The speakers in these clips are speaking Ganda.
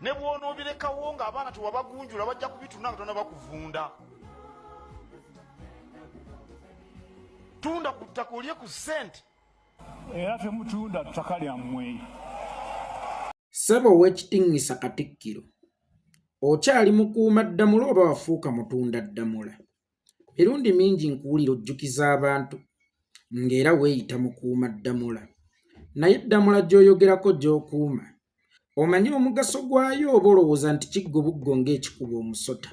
Ne bw'onoobirekawo ng'abaana tewabagunjula, bajja kubitunda nga tonnaba kuvunda. Tunda ku ttaka olye ku ssente. Era temutunda ttaka lyammwe. Ssebo Oweekitiŋŋisa Katikkiro, okyali mukuuma ddamula oba wafuuka mutunda ddamula? Mirundi mingi nkuwulira ojjukiza abantu ng'era weeyita mukuuma ddamula. Naye ddamula gy'oyogerako gy'okuuma omanyi omugaso gwayo oba olowooza nti kiggo buggo ng'ekikuba omusota?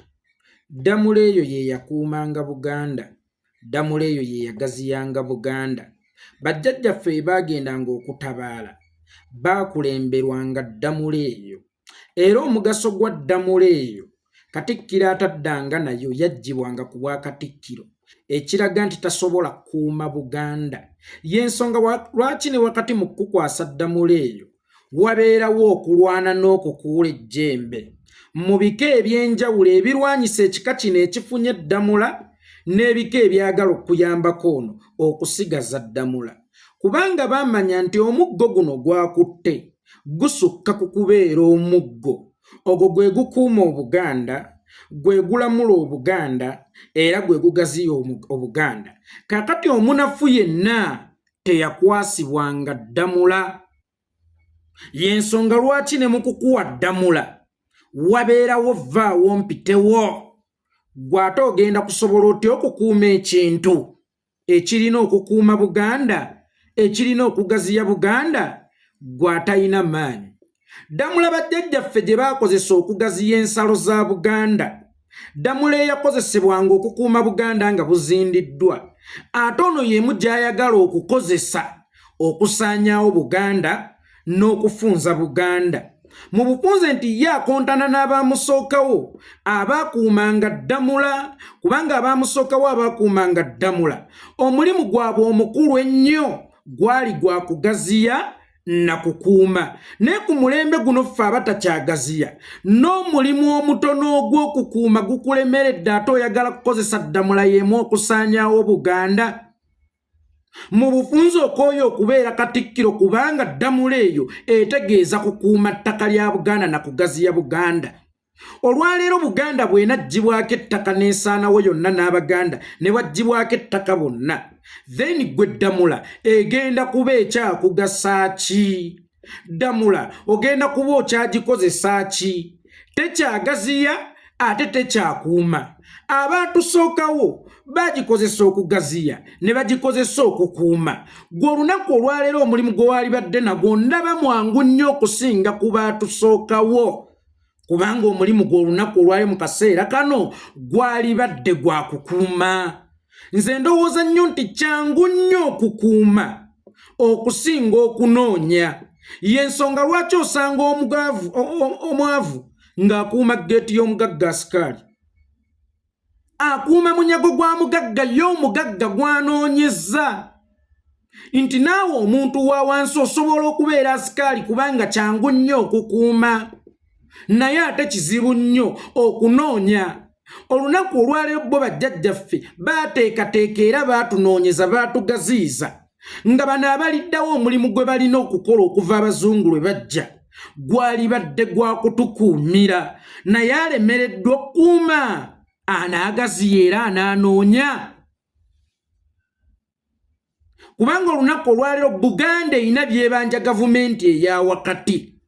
Ddamula eyo ye yakuumanga Buganda. Ddamula eyo ye yagaziyanga Buganda. Bajjajjaffe bwe baagendanga okutabaala baakulemberwanga ddamula eyo. Era omugaso gwa Ddamula eyo, Katikkiro ataddanga nayo yaggyibwanga ku Bwakatikkiro, ekiraga nti tasobola kukuuma Buganda. Y'ensonga lwaki ne wakati mu kukukwasa Ddamula eyo wabeerawo okulwana n'okukuula ejjembe mu bika eby'enjawulo ebirwanyisa ekika kino ekifunye Ddamula n'ebika ebyagala okuyambako ono okusigaza Ddamula, kubanga baamanya nti omuggo guno gwakutte gusukka ku kubeera omuggo. Ogwo gwe gukuuma Obuganda, gwe gulamula Obuganda, era gwe gugaziya Obuganda. Kaakati omunafu yenna teyakwasibwanga Ddamula. Y'ensonga lwaki ne mu kukuwa Ddamula wabeerawo vvaawo mpitewo. Ggwe ate ogenda kusobola otya okukuuma ekintu ekirina okukuuma Buganda, ekirina okugaziya Buganda, ggwe atalina maanyi? Ddamula bajjajjaffe gye baakozesa okugaziya ensalo za Buganda, Ddamula eyakozesebwanga okukuuma Buganda nga buzindiddwa, ate ono y'emu gy'ayagala okukozesa okusaanyaawo Buganda n'okufunza Buganda. Mu bufunze nti ye akontana n'abaamusookawo abaakuumanga Ddamula, kubanga abaamusookawo abaakuumanga Ddamula omulimu gwabwe omukulu ennyo gwali gwa kugaziya na kukuuma, naye ku mulembe guno ffe abatakyagaziya n'omulimu omutono ogw'okukuuma gukulemeredde, ate oyagala kukozesa Ddamula y'emu okusaanyaawo Buganda. Mu bufunze okooye okubeera Katikkiro, kubanga Ddamula eyo etegeeza kukuuma ttaka lya Buganda na kugaziya Buganda. Olwaleero Buganda bw'enaggyibwako ettaka n'esaanawo yonna n'Abaganda ne baggyibwako ettaka bonna, then ggwe Ddamula egenda kuba ekyakugasa ki? Ddamula ogenda kuba okyagikozesa ki? Tekyagaziya ate tekyakuuma. Abaatusookawo bagikozesa okugaziya ne bagikozesa okukuuma. Gwe olunaku olwaleero omulimu gwe waalibadde nagwo ndaba mwangu nnyo okusinga ku baatusookawo, kubanga omulimu gwe olunaku olwali mu kaseera kano gwalibadde gwa kukuuma. Nze ndowooza nnyo nti kyangu nnyo okukuuma okusinga okunoonya. Y'ensonga lwaki osanga omwavu ng'akuuma ggeeti y'omugagga asikaali, akuuma munyago gwa mugagga, ye omugagga gw'anoonyezza. Nti naawe omuntu wa wansi osobola okubeera asikaali, kubanga kyangu nnyo okukuuma naye ate kizibu nnyo okunoonya. Olunaku olwaleero bo bajjajjaffe baateekateeka era baatunoonyeza, baatugaziyiza nga bano abaliddawo omulimu gwe balina okukola okuva abazungu lwe bajja gwalibadde gwa kutukuumira, naye alemereddwa okukuuma anaagaziya era anaanoonya, kubanga olunaku olwaleero Buganda erina byebanja gavumenti eya wakati.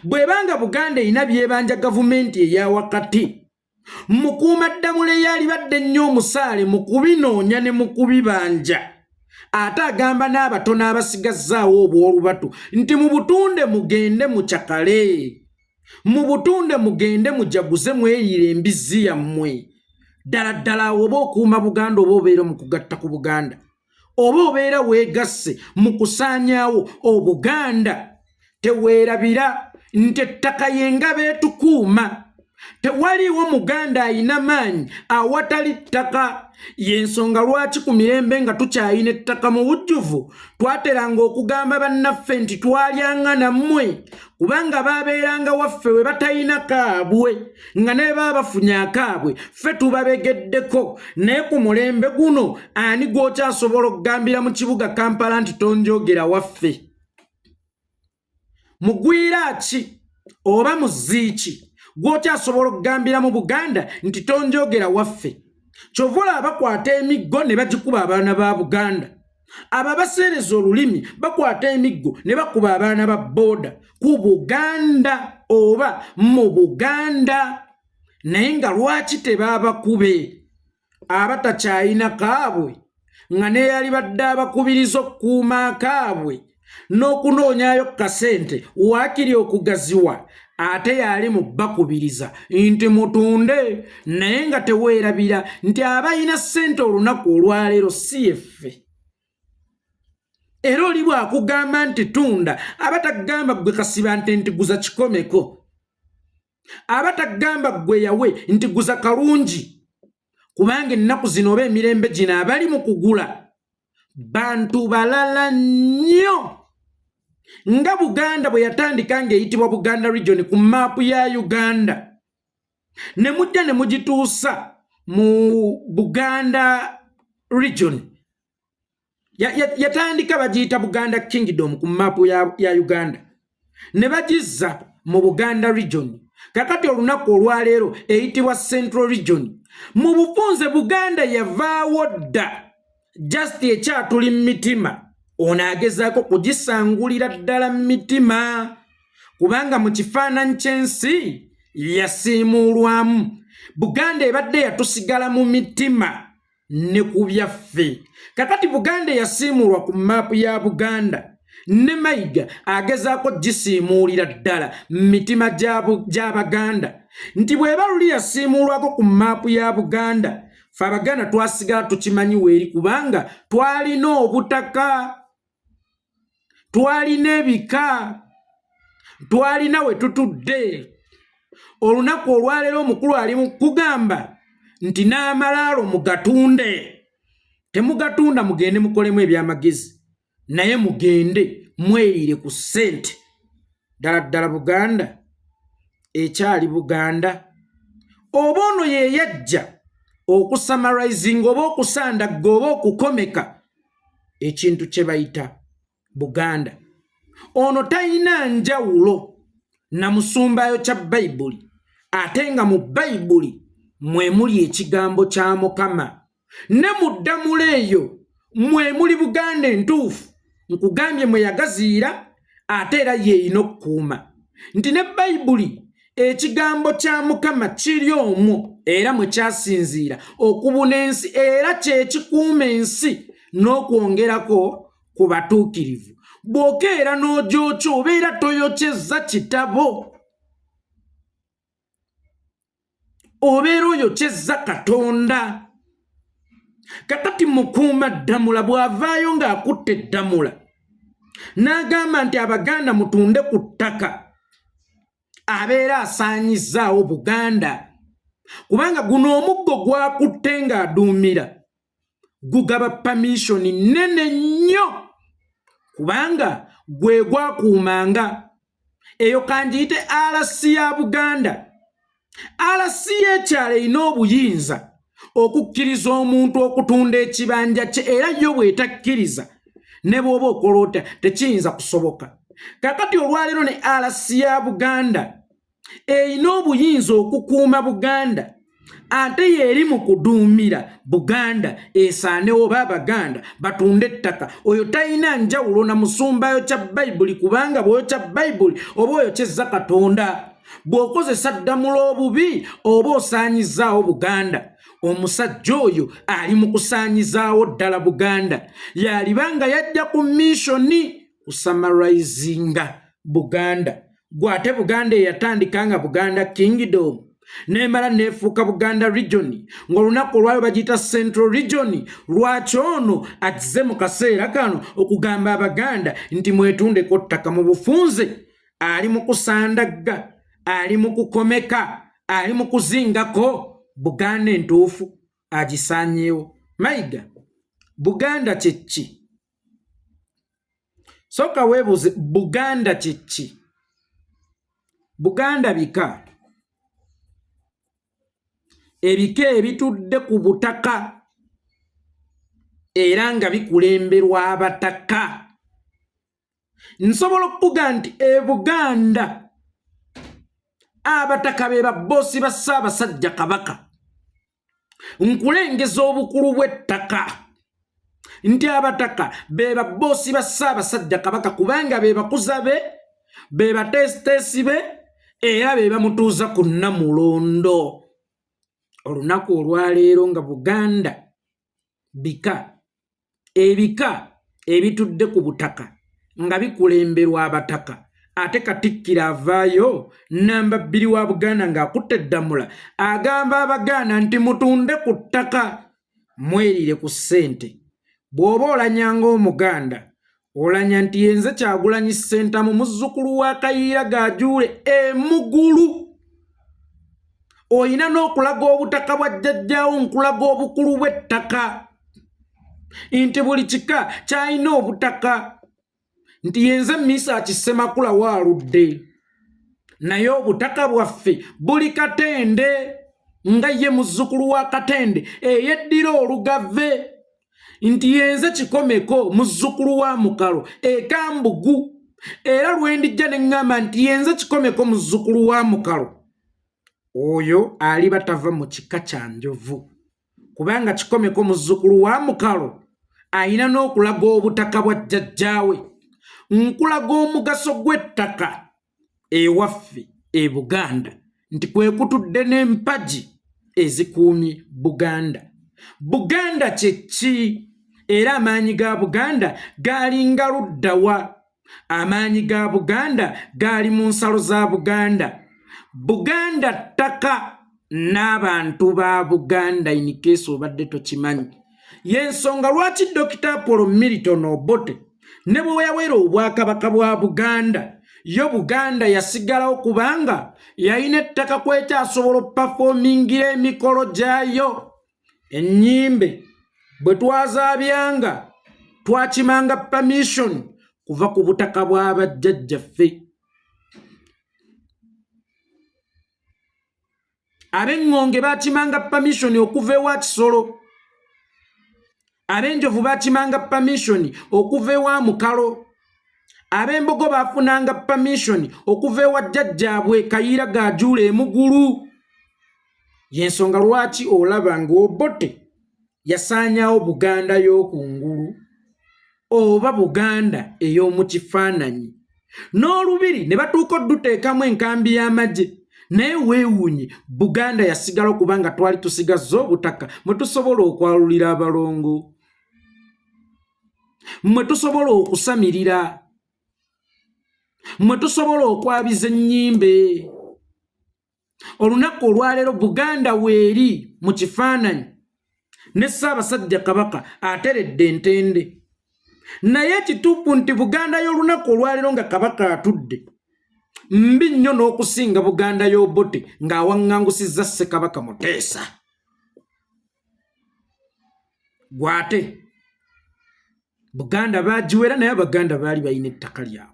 Bw'ebanga Buganda erina byebanja gavumenti eya wakati, mukuuma Ddamula eyalibadde ennyo omusaale mu kubinoonya ne mu kubibanja, ate agamba n'abatono abasigazzaawo obw'olubatu nti mu butunde mugende mucakale, mu butunde mugende mujaguze, mweyire embizzi yammwe. Ddala ddala awo oba okuuma Buganda oba obeera mu kugatta ku Buganda, oba obeera weegasse mu kusaanyaawo Obuganda. Teweerabira nti ettaka y'engabo etukuuma. Tewaliiwo Muganda ayina maanyi awatali ttaka. Y'ensonga lwaki ku mirembe nga tukyayina ettaka mu bujjuvu twateranga okugamba bannaffe nti twalyanga nammwe, kubanga baabeeranga waffe we batayina kaabwe, nga ne baba bafunye akaabwe ffe tubabegeddeko. Naye ku mulembe guno ani gw'okyasobola okugambira mu kibuga Kampala nti tonjogera waffe? Mugwira ki? Oba muziiki gw'okyasobola okugambira mu Buganda nti tonjogera waffe? Kyova olaba bakwata emiggo ne bagikuba abaana ba Buganda. Abo abaseereza olulimi bakwata emiggo ne bakuba abaana ba booda ku Buganda oba mu Buganda. Naye nga lwaki tebabakube abatakyayina kaabwe, nga neyali badde abakubiriza okukuuma akaabwe n'okunoonyayo kasente waakiri okugaziwa, ate yali mu bakubiriza nti mutunde, naye nga teweerabira nti abalina ssente olunaku olwaleero si yeffe. Era oli bw'akugamba nti tunda, aba tagamba ggwe kasiba nte nti guza kikomeko, aba tagamba ggwe yawe nti guza kalungi, kubanga ennaku zino oba emirembe gino abali mu kugula bantu balala nnyo. Nga Buganda bwe yatandika ng'eyitibwa Buganda Region ku maapu ya Uganda, ne mujja ne mugituusa mu Buganda Region, yatandika bagiyita Buganda Kingdom ku maapu ya Uganda, ne bagizza mu Buganda Region. Kakati olunaku olwaleero eyitibwa Central Region. Mu bufunze Buganda yavaawo dda, just ekyatuli mu mitima. Ono agezaako kugisangulira ddala mu mitima, kubanga mu kifaananyi ky'ensi yasiimuulwamu. Buganda ebadde yatusigala mu mitima ne ku byaffe. Kakati Buganda eyasiimuulwa ku maapu ya Buganda, ne Mayiga agezaako gisiimuulira ddala mu mitima gy'Abaganda, nti bw'eba luli yasiimuulwako ku maapu ya Buganda, ffe Abaganda twasigala tukimanyi weeri, kubanga twalina obutaka, twalina ebika, twalina we tutudde. Olunaku olwaleero omukulu ali mu kugamba nti n'amalaalo mugatunde. Temugatunda, mugende mukolemu ebyamagezi, naye mugende mweriire ku ssente. Ddala ddala Buganda ekyali Buganda? Oba ono ye yajja okusummarizinga oba okusandagga oba okukomeka ekintu kye bayita Buganda? Ono talina njawulo na musumbayo kya Bayibuli, ate nga mu Bayibuli mwe muli ekigambo kya Mukama, ne mu ddamula eyo mwe muli Buganda entuufu. Nkugambye mwe yagaziira, ate era yeeyina okukuuma nti ne Bayibuli ekigambo kya Mukama kiri omwo, era mwe kyasinziira okubuna ensi, era kyekikuuma ensi n'okwongerako ku batuukirivu. Bw'okeera n'ogyokya, obeera toyokyezza kitabo, obeera oyokyezza Katonda. Kakati mukuuma ddamula bw'avaayo ng'akutte eddamula n'agamba nti Abaganda mutunde ku ttaka, abeera asaanyizzaawo Buganda, kubanga guno omuggo gwakutte ng'aduumira gugaba permission nnene nnyo, kubanga gwe gwakuumanga eyo kangiyite RC ya Buganda. RC y'ekyalo erina obuyinza okukkiriza omuntu okutunda ekibanja kye, era yo bw'etakkiriza ne bw'oba okola otya tekiyinza kusoboka. Kakati olwaleero ne RC ya Buganda erina obuyinza okukuuma Buganda, ate yeeri mu kuduumira Buganda esaanewo oba Abaganda batunde ettaka. Oyo talina njawulo na musumbayo kya Bayibuli, kubanga bw'oyokya Bayibuli oba oyokyezza Katonda. Bw'okozesa ddamula obubi oba osaanyizaawo Buganda. Omusajja oyo ali mu kusaanyizaawo ddala Buganda, yaliba nga yajja ku mission kusummarizinga Buganda. Gwate Buganda eyatandika nga Buganda Kingdom nemala neefuuka Buganda Region, ng'olunaku olwalyo bagiyita Central Region, lwaki ono azze mu kaseera kano okugamba Abaganda nti mwetundeko ttaka? Mu bufunze ali mu kusandagga, ali mu kukomeka, ali mu kuzingako Buganda entuufu agisaanyeewo. Mayiga, Buganda kyeki? Sooka weebuuze, Buganda kyeki? Buganda bika, ebika ebitudde ku butaka era nga bikulemberwa abataka. Nsobola okukuga nti e Buganda Abataka be babboosi ba Ssaabasajja Kabaka. Nkulengeza obukulu bw'ettaka nti abataka be babboosi ba Ssaabasajja Kabaka, kubanga be bakuza be, be bateesiteesi be, era be bamutuuza ku Nnamulondo. Olunaku olwaleero nga Buganda bika, ebika ebitudde ku butaka nga bikulemberwa abataka, ate Katikkiro avaayo namba 2 wa Buganda ng'akutte eddamula agamba Abaganda nti mutunde ku ttaka mwerire ku ssente. Bw'oba olanya ng'Omuganda, olanya nti yenze Kyagulanyi Ssentamu, muzzukulu wa Kayiira Gajuule Emugulu. Olina n'okulaga obutaka bwa jjajjaawo. Nkulaga obukulu bw'ettaka nti buli kika kyalina obutaka, nti yenze Misaaki Ssemakula waaludde, naye obutaka bwaffe buli Katende, nga ye muzzukulu wa Katende eyeddira Olugave, nti yenze Kikomeko, muzzukulu wa Mukalo Ekambugu. Era lwendijja ne ŋŋamba nti yenze Kikomeko, muzzukulu wa Mukalo, oyo aliba tava mu kika kya Njovu, kubanga Kikomeko muzzukulu wa Mukalo ayina n'okulaga obutaka bwa jjajjaawe. Nkulaga omugaso gw'ettaka ewaffe e Buganda nti kwe kutudde n'empagi ezikuumye Buganda. Buganda kye ki? Era amaanyi ga Buganda galinga luddawa? Amaanyi ga Buganda gaali mu nsalo za Buganda. Buganda ttaka n'abantu ba Buganda. In case obadde tokimanyi, y'ensonga lwaki Dokita Apollo Milton Obote ne bwe yawera obwakabaka bwa Buganda, yo Buganda yasigalawo, kubanga yalina ettaka kwekyasobola okuperformingira emikolo gyayo. Ennyimbe bwe twazaabyanga, twakimanga permission kuva ku butaka bw'abajjajjaffe. Ab'eŋŋonge bakimanga permission okuva ewa Kisolo, ab'enjovu bakimanga permission okuva ewa Mukalo, ab'embogo bafunanga permission okuva ewa jjajjaabwe Kayiira Gajuula Emugulu. Y'ensonga lwaki olaba ng'Obote yasaanyawo Buganda y'okungulu oba Buganda ey'omu kifaananyi, n'olubiri ne batuuka odduteekamu enkambi y'amagye. Naye weewuunye, Buganda yasigala okubanga twali tusigazza obutaka mwe tusobola okwalulira abalongo, mwe tusobola okusamirira, mwe tusobola okwabiza ennyimbe. Olunaku olwaleero Buganda weeri mu kifaananyi ne Ssaabasajja Kabaka ateredde entende, naye ekituufu nti Buganda y'olunaku olwaleero nga Kabaka atudde mbi nnyo n'okusinga Buganda y'Obote ng'awaŋŋangusizza Ssekabaka Muteesa. Gwate Buganda baagiwera, naye Abaganda baali balina ettaka lyabwe.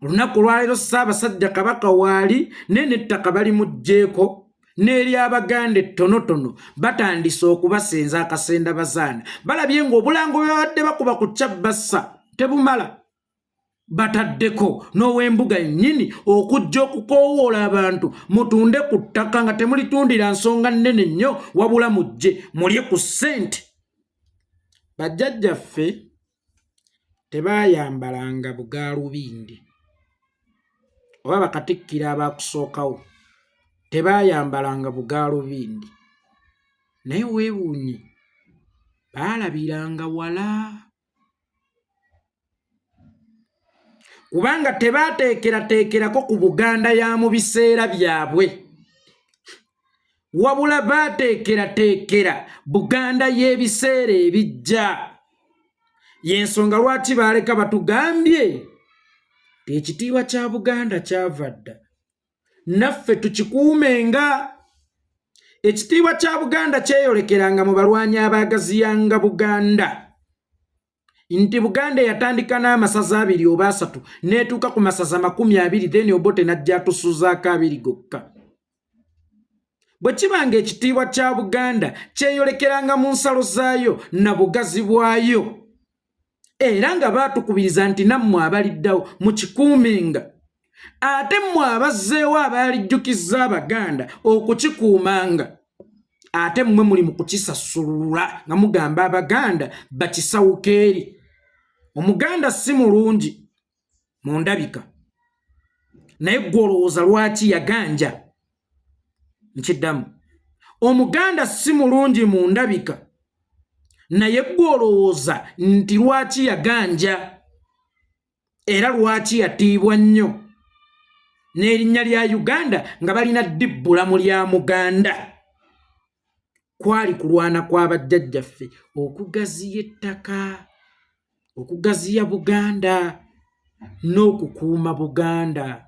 Olunaku olwaleero Ssaabasajja Kabaka waali, naye n'ettaka balimuggyeeko, n'ery'Abaganda ettonotono batandise okubasenza akasenda bazaana. Balabye ng'obulango bwe babadde bakuba ku kyabbassa tebumala, bataddeko n'ow'embuga yennyini okujja okukoowoola abantu mutunde ku ttaka, nga temulitundira nsonga nnene nnyo, wabula mujje mulye ku ssente. Bajjajjaffe tebaayambalanga bugaalubindi, oba bakatikkiro abakusookawo tebaayambalanga bugaalubindi, naye weewuunye, baalabiranga wala, kubanga tebaateekerateekerako ku Buganda ya mu biseera byabwe, wabula baateekerateekera Buganda y'ebiseera ebijja. Y'ensonga lwaki baaleka batugambye ekitiibwa kya Buganda kyava dda, naffe tukikuumenga. Ekitiibwa kya Buganda kyeyolekeranga mu balwanyi abaagaziyanga Buganda, nti Buganda yatandika n'amasaza 2 oba 3 n'etuuka ku masaza 20, then Obote n'ajja atusuzaako 2 gokka. Bwe kiba nga ekitiibwa kya Buganda kyeyolekeranga mu nsalo zaayo na bugazi bwayo, era nga baatukubiriza nti nammwe abaliddawo mukikuumenga, Ate mmwe abazzeewo abaalijjukizza Abaganda okukikuumanga, ate mmwe muli mu kukisasulula nga mugamba Abaganda bakisawuka eri. Omuganda si mulungi mu ndabika, naye ggwe olowooza lwaki yaganja? Nkiddamu, Omuganda si mulungi mu ndabika, naye ggwe olowooza nti lwaki yaganja era lwaki yatiibwa nnyo n'erinnya lya Uganda nga balina ddibbula mu lya Muganda? Kwali kulwana kwa bajjajjaffe okugaziya ettaka, okugaziya Buganda n'okukuuma Buganda.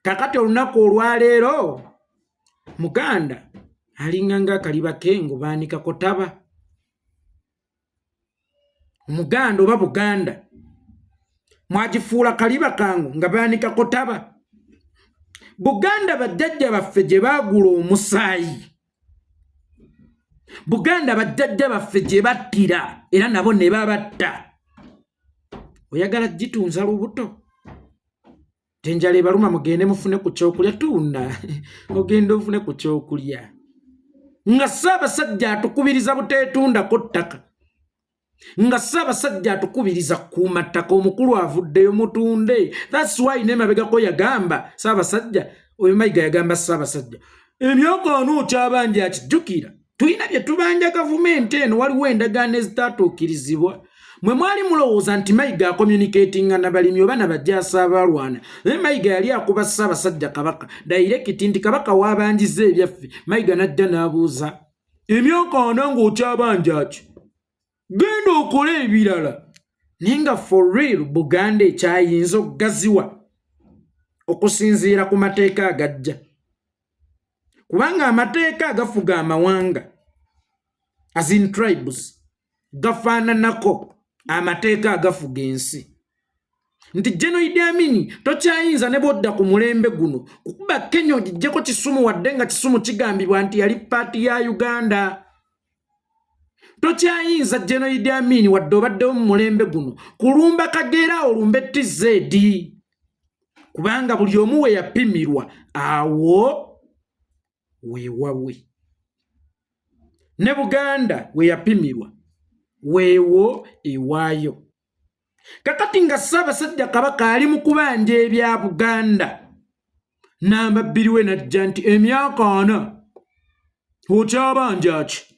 Kakati olunaku olwaleero Muganda alinga ng'akaliba k'engo baanikako taba. Omuganda oba Buganda mwagifuula kaliba kangu nga baanikako taba. Buganda bajjajja baffe gye baagula omusaayi, Buganda bajjajja baffe gye battira era nabo ne babatta. Oyagala gitunza lubuto, enjala ebaluma, mugende mufune ku kyokulya. Tunda ogende ofune ku kyokulya. Nga Ssaabasajja atukubiriza buteetundako ttaka, nga Ssaabasajja atukubiriza kukuuma ttaka, omukulu avuddeyo mutunde. That's why nemabegako yagamba Ssaabasajja, oyo Mayiga yagamba Ssaabasajja emyaka ana okyabanja. Akijjukira, tulina bye tubanja gavumenti eno, waliwo endagaano ezitaatuukirizibwa. Mwe mwali mulowooza nti Mayiga acommunicatinga nabalimi oba nabajaasi abalwana, naye Mayiga yali akuba Ssaabasajja Kabaka direct nti Kabaka wabanjiza ebyaffe. Mayiga najja n'abuuza emyaka 40 ng'okyabanja ki, genda okole ebirala. Naye nga for real Buganda ekyayinza okugaziwa okusinziira ku mateeka agajja, kubanga amateeka agafuga amawanga as in tribes gafaananako amateeka agafuga ensi, nti General Idi Amin tokyayinza ne bwodda ku mulembe guno kukuba Kenya ogijjeko Kisumu, wadde nga Kisumu kigambibwa nti yali part ya Uganda. Tokyayinza, General Idi Amin, wadde obaddewo mu mulembe guno, kulumba Kagera olumbe TZ, kubanga buli omu we yapimirwa awo weewawe, ne Buganda we yapimirwa weewo ewaayo. Kakati nga Ssaabasajja Kabaka ali mu kubanja ebya Buganda, namba 2 we najja nti emyaka 40 okyabanja ki,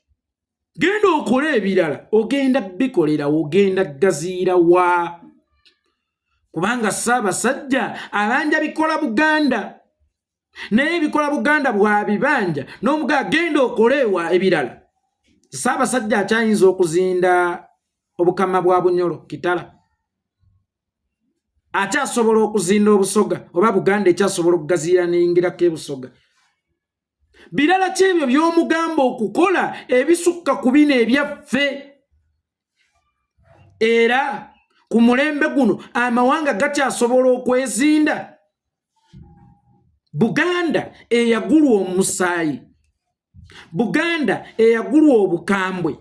genda okole ebirala. Ogenda bikolera, ogenda gaziira wa? Kubanga Ssaabasajja abanja bikola Buganda, naye ebikola Buganda bwabibanja n'omuga genda okole ewa ebirala. Ssaabasajja akyayinza okuzinda obukama bwa Bunyolo Kitala? Akyasobola okuzinda Obusoga, oba Buganda ekyasobola okugaziira neyingirako Ebusoga? Birala ki ebyo by'omugamba okukola ebisukka ku bino ebyaffe? Era ku mulembe guno amawanga gakyasobola okwezinda? Buganda eyagulwa omusaayi, Buganda eyagulwa obukambwe,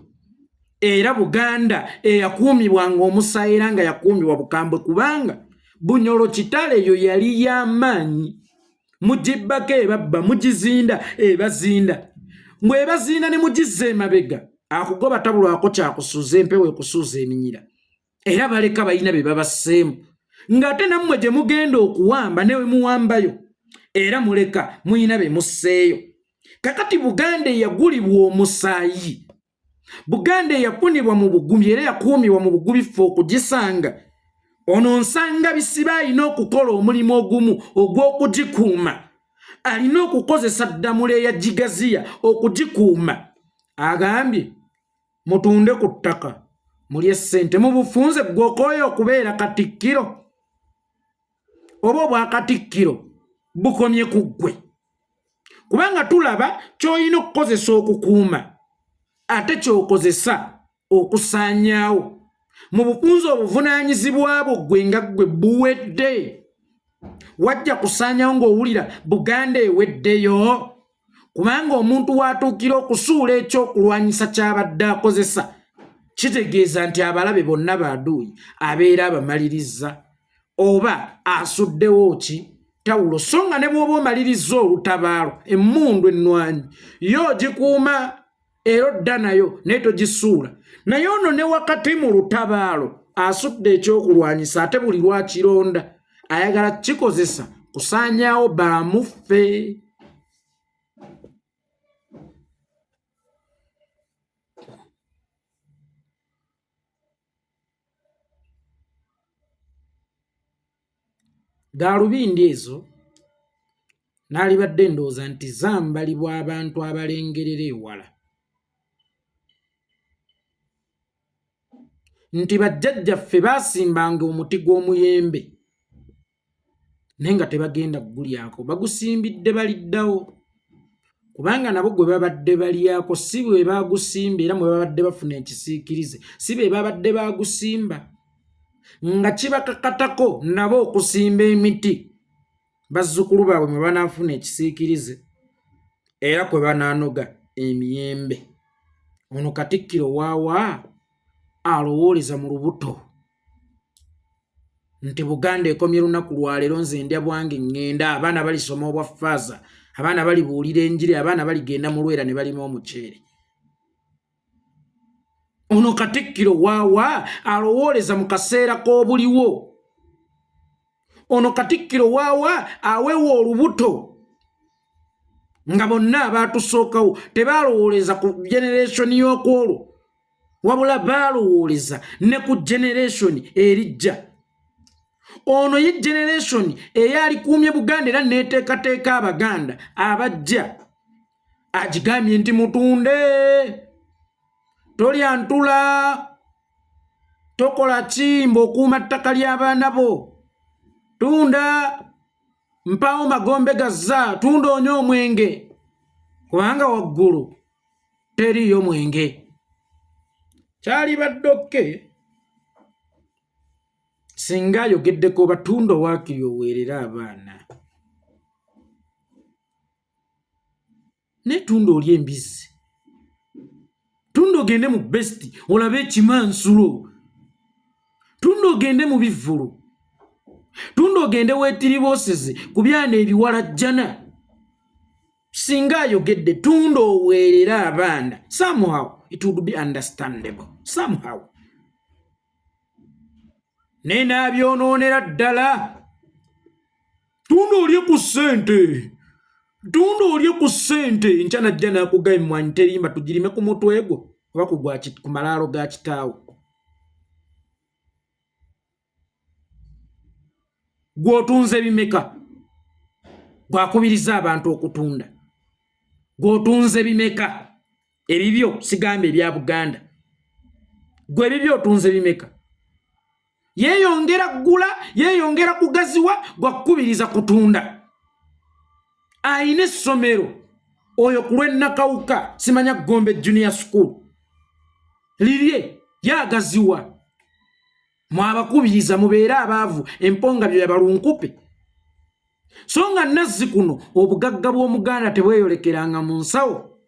era Buganda eyakuumibwanga omusaayi era nga yakuumibwa bukambwe, kubanga Bunyolo Kitale eyo yali y'amaanyi. Mugibbako ebabba, mugizinda ebazinda, mbwebazinda ne mugizza emabega, akugoba tabulwako kyakusuuza, empewo ekusuuza eminyira, era baleka balina be babasseemu. Ng'ate nammwe gye mugenda okuwamba ne we muwambayo era muleka muyina be musseeyo. Kakati Buganda eyagulibwa omusaayi, Buganda eyafunibwa mu bugumi era yakuumibwa mu bugubi, ffe okugisanga ono nsanga bisiba alina okukola omulimu ogumu ogw'okugikuuma, alina okukozesa ddamula eyagigaziya okugikuuma. Agambye mutunde ku ttaka mulye ssente mu bufunze. Gwokooyo okubeera katikkiro oba obwakatikkiro bukomye ku ggwe, kubanga tulaba ky'olina okukozesa okukuuma ate ky'okozesa okusaanyaawo. Mu bufunze obuvunaanyizibwa bwo ggwe nga ggwe buwedde, wajja kusaanyawo ng'owulira Buganda eweddeyo, kubanga omuntu w'atuukira okusuula ekyokulwanyisa ky'abadde akozesa kitegeeza nti abalabe bonna baaduuyi abeera abamaliriza oba asuddewo ki. Tawulo, so nga ne bw'oba omalirizza olutabaalo, emmundu ennwanyi yo ogikuuma era odda nayo naye togisuula. Naye ono ne wakati mu lutabaalo asudde ekyokulwanyisa, ate buli lwakironda ayagala kikozesa kusaanyaawo baamuffe. Gaalubindi ezo naalibadde ndowooza nti zambalibwa abantu abalengerera ewala, nti bajjajjaffe baasimbanga omuti gw'omuyembe naye nga tebagenda kugulyako, bagusimbidde baliddawo, kubanga nabo gwe babadde balyako si bwe bagusimba, era mwe babadde bafuna ekisiikirize si be babadde bagusimba, nga kibakakatako nabo okusimba emiti bazzukulu baabwe mwe banaafuna ekisiikirize era kwe banaanoga emiyembe. Ono Katikkiro waawa alowooleza mu lubuto nti Buganda ekomye lunaku lwaleero, nze ndya bwange ŋŋenda, abaana balisoma obwa faaza, abaana balibuulira enjiri, abaana baligenda mu lwera ne balima omuceere. Ono Katikkiro waawa alowooleza mu kaseera k'obuliwo. Ono Katikkiro waawa awewa olubuto nga bonna abaatusookawo tebalowooleza ku generation y'okwolwo, wabula baalowooleza ne ku generation erijja. Ono ye generation eyalikuumye Buganda era neeteekateeka Abaganda abajja, agigambye nti mutunde, tolya ntula, tokola kimba, okuuma ttaka ly'abaana bo, tunda, mpaawo magombe gazza, tunda onywa omwenge, kubanga waggulu teriiyo mwenge. Kyalibadde okke singa ayogeddeko batunda waakiri oweerere abaana, naye tunda olye embizzi, tunda ogende mu besti olabe ekimansulo, tunda ogende mu bivvulu, tunda ogende weetiribooseze ku byana ebiwalajjana. Singa ayogedde tunda oweerere abaana, somehow it would be understandable somehow, naye n'abyonoonera ddala. Tunda olye ku ssente, tunda olye ku ssente, enkya najja n'akuga emmwanyi terimba, tugirime ku mutwe gwo oba ku malaalo ga kitaawo. Gw'otunze bimeka? Gwakubiriza abantu okutunda, gw'otunze bimeka? Ebibyo, sigamba ebya Buganda, gwe ebibyo otunze bimeka? Yeeyongera ggula, yeeyongera kugaziwa, gwakukubiriza kutunda. Ayina essomero oyo ku lw'ennakawuka, simanya Gombe Junior School lirye, yagaziwa. Mwabakubiriza mubeere abaavu, emponga byo yabalunkupe. So nga nazzi kuno obugagga bw'Omuganda tebweyolekeranga mu nsawo,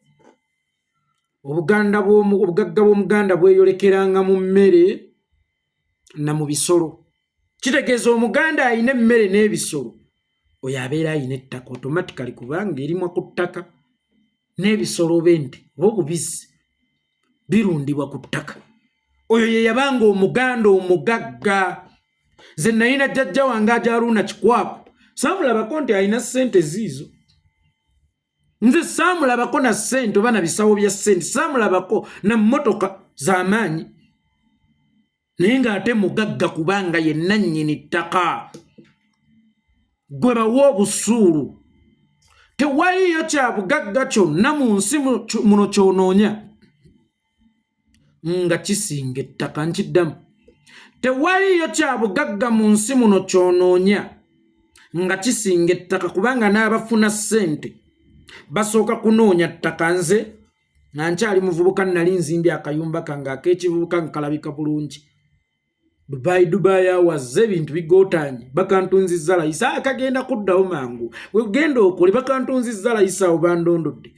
obugagga bw'Omuganda bweyolekeranga mu mmere na mu bisolo. Kitegeeza Omuganda alina emmere n'ebisolo, oyo abeera alina ettaka automatically, kubanga erimwa ku ttaka n'ebisolo oba ente oba obubizzi birundibwa ku ttaka. Oyo ye yabanga Omuganda omugagga. Nze nalina jjajja wange Ajaruuna Kikwako, saamulabako nti alina ssente ziizo. Nze saamulabako na ssente oba na bisawo bya ssente, saamulabako na mmotoka z'amaanyi, naye ng'ate mugagga kubanga ye nannyini ttaka gwe bawa obusuulu. Tewaliyo kya bugagga kyonna mu nsi muno kyonoonya nga kisinga ettaka. Nkiddamu, tewaliyo kya bugagga mu nsi muno kyonoonya nga kisinga ettaka, kubanga n'abafuna ssente basooka kunoonya ttaka. Nze nga nkyali muvubuka nali nzimbye akayumba kange ak'ekivubuka nga kalabika bulungi. Dubai, Dubai awaze ebintu bigootanye, bakantunzizza layisa, akagenda kuddawo mangu, wegenda okole, bakantunzizza layisa, awo bandondodde.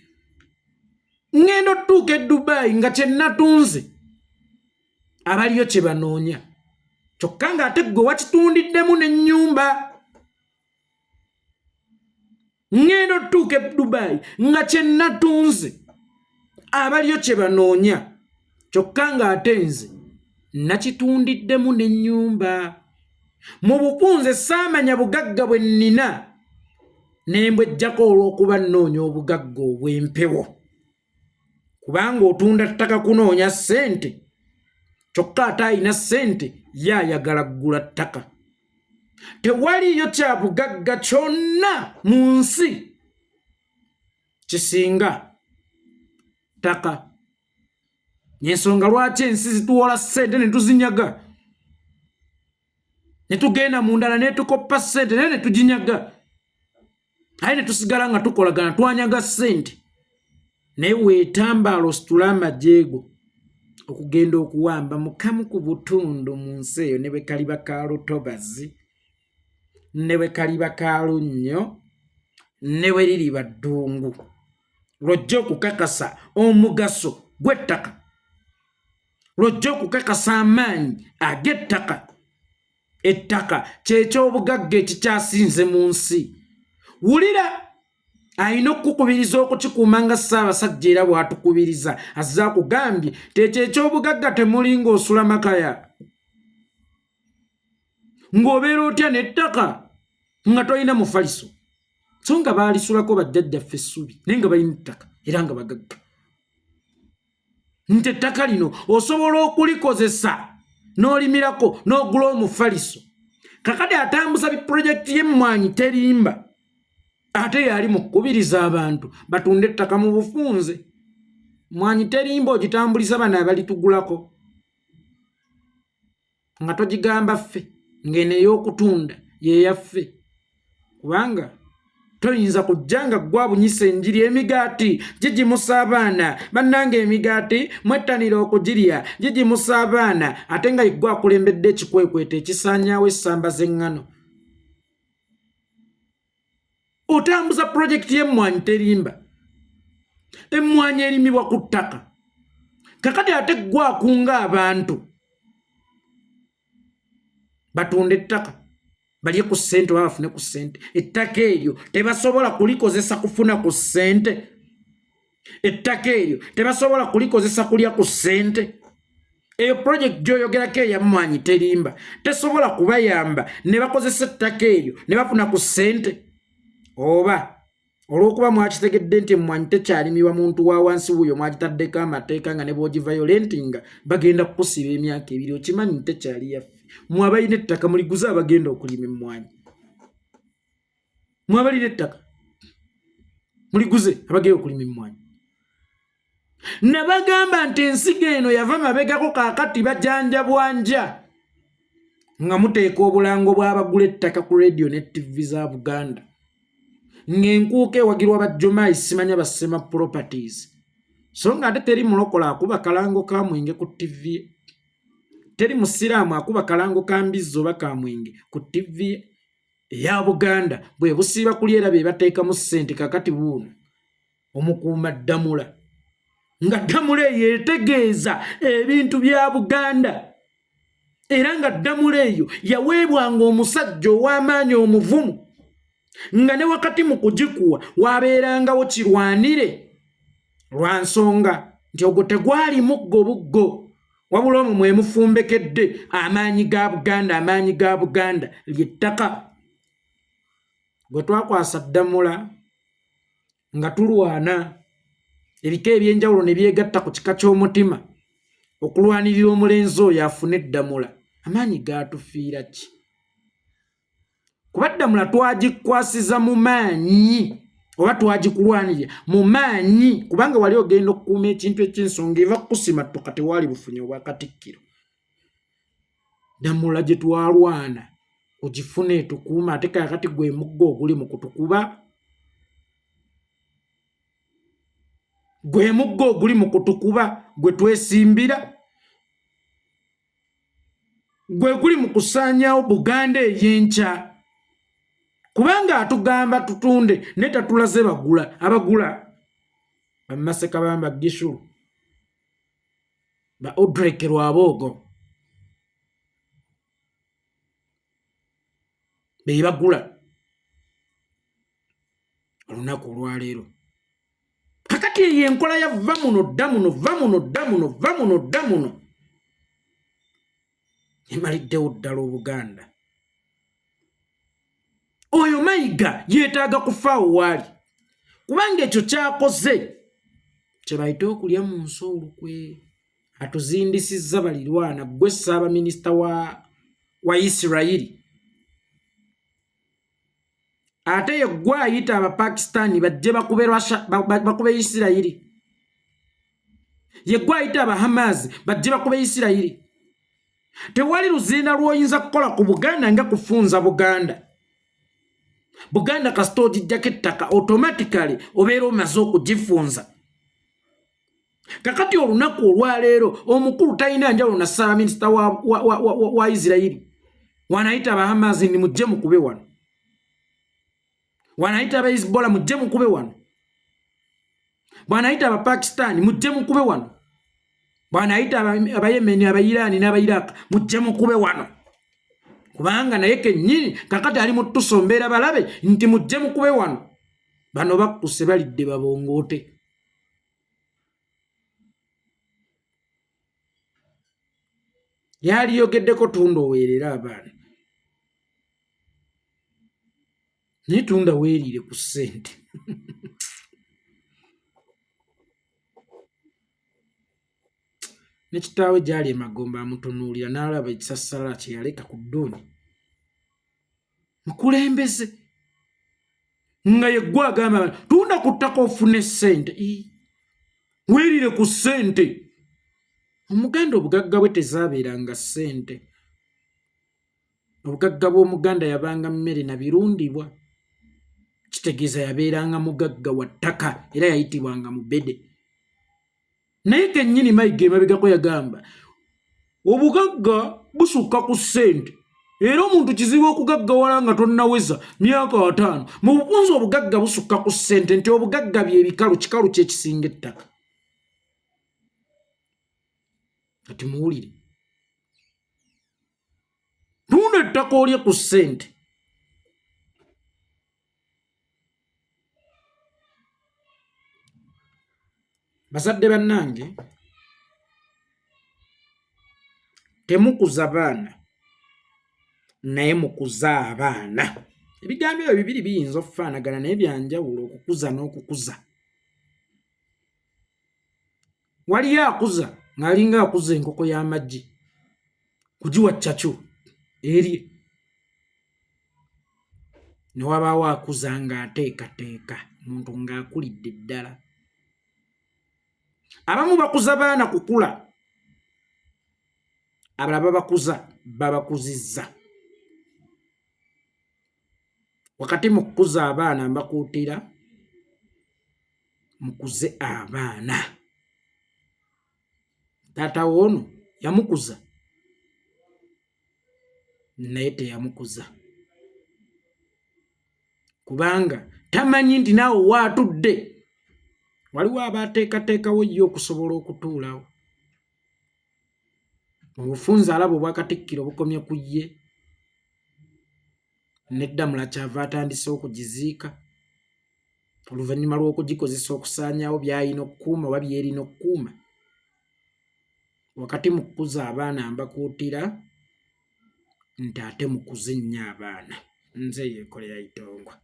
Ŋŋenda otutuuka e Dubai nga kye natunze abaliyo kye banoonya, kyokka ng'ate ggwe wakitundiddemu n'ennyumba. Ŋŋenda otutuuka e Dubai nga kye natunze abaliyo kye banoonya, kyokka ng'ate nze nakitundiddemu n'ennyumba. Mu bufunze saamanya bugagga bwe nnina ne mbwejjako olw'okuba nnoonya obugagga obw'empewo, kubanga otunda ttaka kunoonya ssente, kyokka ate alina ssente ye ayagala ggula ttaka. Tewaliyo kya bugagga kyonna mu nsi kisinga ttaka. Ensonga lwaki ensi zituwola ssente ne tuzinyaga, ne tugenda mu ndala netukoppa ssente naye ne tuginyaga, aye ne tusigala nga tukolagana, twanyaga ssente. Naye weetambaala ositule amajeego okugenda okuwamba mukamu ku butundu mu nsi eyo, ne bwe kaliba ka lutobazi, ne bwe kaliba ka lunnyo, ne bwe liriba ddungu, lw'ojja okukakasa omugaso gw'ettaka, lw'ojja okukakasa amaanyi ag'ettaka. Ettaka kyeky'obugagga ekikyasinze mu nsi. Wulira, alina okukukubiriza okukikuuma nga Ssaabasajja era bw'atukubiriza, azze akugambye nti ekyo eky'obugagga temuli ng'osula makaya, ng'obeera otya n'ettaka nga tolina mufaliso, so nga baalisulako bajjajjaffe essubi naye nga balina ettaka era nga bagagga. Nti ettaka lino osobola okulikozesa n'olimirako n'ogula omufaliso. Kakati atambuza bipulojekiti y'emmwanyi terimba, ate yali mu kukubiriza abantu batunde ettaka mu bufunze. Mwanyi terimba ogitambuliza bano abalitugulako nga togigamba ffe ng'eno ey'okutunda yeyaffe, kubanga toyinza kujja nga gwabunyisa enjiri. Emigaati gigimusa abaana, bannange, emigaati mwettanira okugirya, gigimusa abaana, ate nga yeggwe akulembedde ekikwekweto ekisaanyaawo essamba z'eŋŋano. Otambuza pulojekiti y'emmwanyi terimba. Emmwanyi erimibwa ku ttaka. Kakati ate ggwe akunga abantu batunda ettaka balye ku ssente oba bafune ku ssente, ettaka eryo tebasobola kulikozesa kufuna ku ssente, ettaka eryo tebasobola kulikozesa kulya ku ssente. Eyo project gyoyogerako eyammwanyi terimba tesobola kubayamba ne bakozesa ettaka eryo ne bafuna ku ssente, oba olw'okuba mwakitegedde nti emmwanyi tekyalimibwa muntu wa wansi wuuyo, mwagitaddeko amateeka nga ne bw'ogivayolentinga bagenda kukusiba emyaka 2. Okimanyi tekyali yaffe. Mwe abalina ettaka muliguze abagenda okulima emmwanyi. Mwe abalina ettaka muliguze abagenda okulima emmwanyi. Nabagamba nti ensigo eno yava mabegako, kaakati bajanja bwanja nga muteeka obulango bw'abagula ettaka ku rediyo ne ttivi za Buganda, ng'enkuuka ewagirwa bajjomaayi simanya basema properties, so nga ate teri mulokola akuba kalango ka mwenge ku ttivi, teri musiraamu akuba kalango ka mbizzi oba ka mwenge ku ttivi eya Buganda. Bwe busiiba kuli era be bateekamu ssente. Kakati buuno omukuuma ddamula, nga ddamula eyo etegeeza ebintu bya Buganda, era nga ddamula eyo yaweebwanga omusajja ow'amaanyi omuvumu, nga ne wakati mu kugikuwa wabeerangawo kirwanire, lwa nsonga nti ogwo tegwali muggo buggo, wabula omwo mwe mufumbekedde amaanyi ga Buganda. Amaanyi ga Buganda ly'ettaka. Gwe twakwasa ddamula nga tulwana, ebika ebyenjawulo ne byegatta ku kika ky'omutima okulwanirira omulenzi oyo afune eddamula, amaanyi gaatufiira ki? Kuba ddamula twagikwasiza mu maanyi oba twagikulwanirira mu maanyi, kubanga wali ogenda okukuuma ekintu eky'ensonga eva kukusimattuka, tewaali bufunye obwakatikkiro. Ddamula gye twalwana ogifuna etukuuma, ate kakati gwe muggo oguli mu kutukuba, gwe muggo oguli mu kutukuba, gwe twesimbira, gwe guli mu kusaanyawo Buganda ey'enkya, kubanga atugamba tutunde naye tatulaze bagula. Abagula bamaseka bamba gishulu ba Odrek Rwaboogo be bagula. Olunaku olwaleero kakati eyo enkola ya va muno dda muno va muno dda muno va muno dda muno emaliddewo ddala Obuganda. Oyo Mayiga yeetaaga kufaawo waali, kubanga ekyo kyakoze kye bayita okulya mu nsi olukwe. Atuzindisizza balirwana. Ggwe ssaabaminisita wa Isirayiri, ate yeggwe ayita Abapakistani bajje bakube Russia, bakube Isirayiri. Yeggwe ayita Abahamaazi bajje bakube Isirayiri. Tewali luzinda lw'oyinza kukola ku Buganda nga kufunza Buganda. Buganda kasita ogijjako ettaka, automatically obeera omaze okugifunza. Kakati olunaku olwaleero omukulu talina njawulo na ssaabaminisita wa Isirayiri. Wanayita Abahamazi ni mujje mukube wano, wanayita Abahisbola mujje mukube wano, bwanayita Abapakistani mujje mukube wano, bwanayita Abayemeni, Abairani n'Abairaka mujje mukube wano, kubanga naye kennyini kakati ali mu tusombeera balabe nti mujje mukube wano. Bano bakkuse balidde babongoote. Yaliyogeddeko tunda oweerera abaana, naye tunda weeriire ku ssente. Ne kitaawe gy'ali emagombe amutunuulira n'alaba ekisassalala kye yaleka ku dduuni. Mukulembeze nga yeggwe agamba tunda ku ttaka ofune ssente, weerire ku ssente. Omuganda obugagga bwe tezaabeeranga ssente. Obugagga bw'Omuganda yabanga mmere na birundibwa, kitegeeza yabeeranga mugagga wa ttaka era yayitibwanga mubede. Naye kennyini Mayiga emabegako yagamba obugagga busukka ku ssente, era omuntu kizibu okugaggawala nga tonnaweza myaka 50. Mu bufunze obugagga busukka ku ssente, nti obugagga bye bikalu, kikalu kyekisinga ettaka. Kati muwulire, tunda ettaka olye ku ssente. Bazadde bannange, temukuza baana naye mukuza abaana. Ebigambo ebyo bibiri biyinza okufaanagana naye byanjawulo, okukuza n'okukuza. Waliyo akuza ng'alinga akuza enkoko y'amaggi kugiwa ccacu erye, ne wabaawo akuza ng'ateekateeka omuntu ng'akulidde ddala. Abamu bakuza baana kukula, abalala babakuza babakuzizza. Wakati mu kukuza abaana mbakuutira mukuze abaana. Taata woono yamukuza naye teyamukuza, kubanga tamanyi nti naawe waatudde waliwo abaateekateekawo ye okusobola okutuulawo. Mu bufunze alaba obwakatikkiro bukomye ku ye, neddamula kyava atandise okugiziika oluvannyuma lw'okugikozesa okusaanyaawo by'alina okukuuma oba by'erina okukuuma. Wakati mu kukuza abaana mbakuutira nti ate mukuze nnyo abaana. Nze Yekolera Itongwa.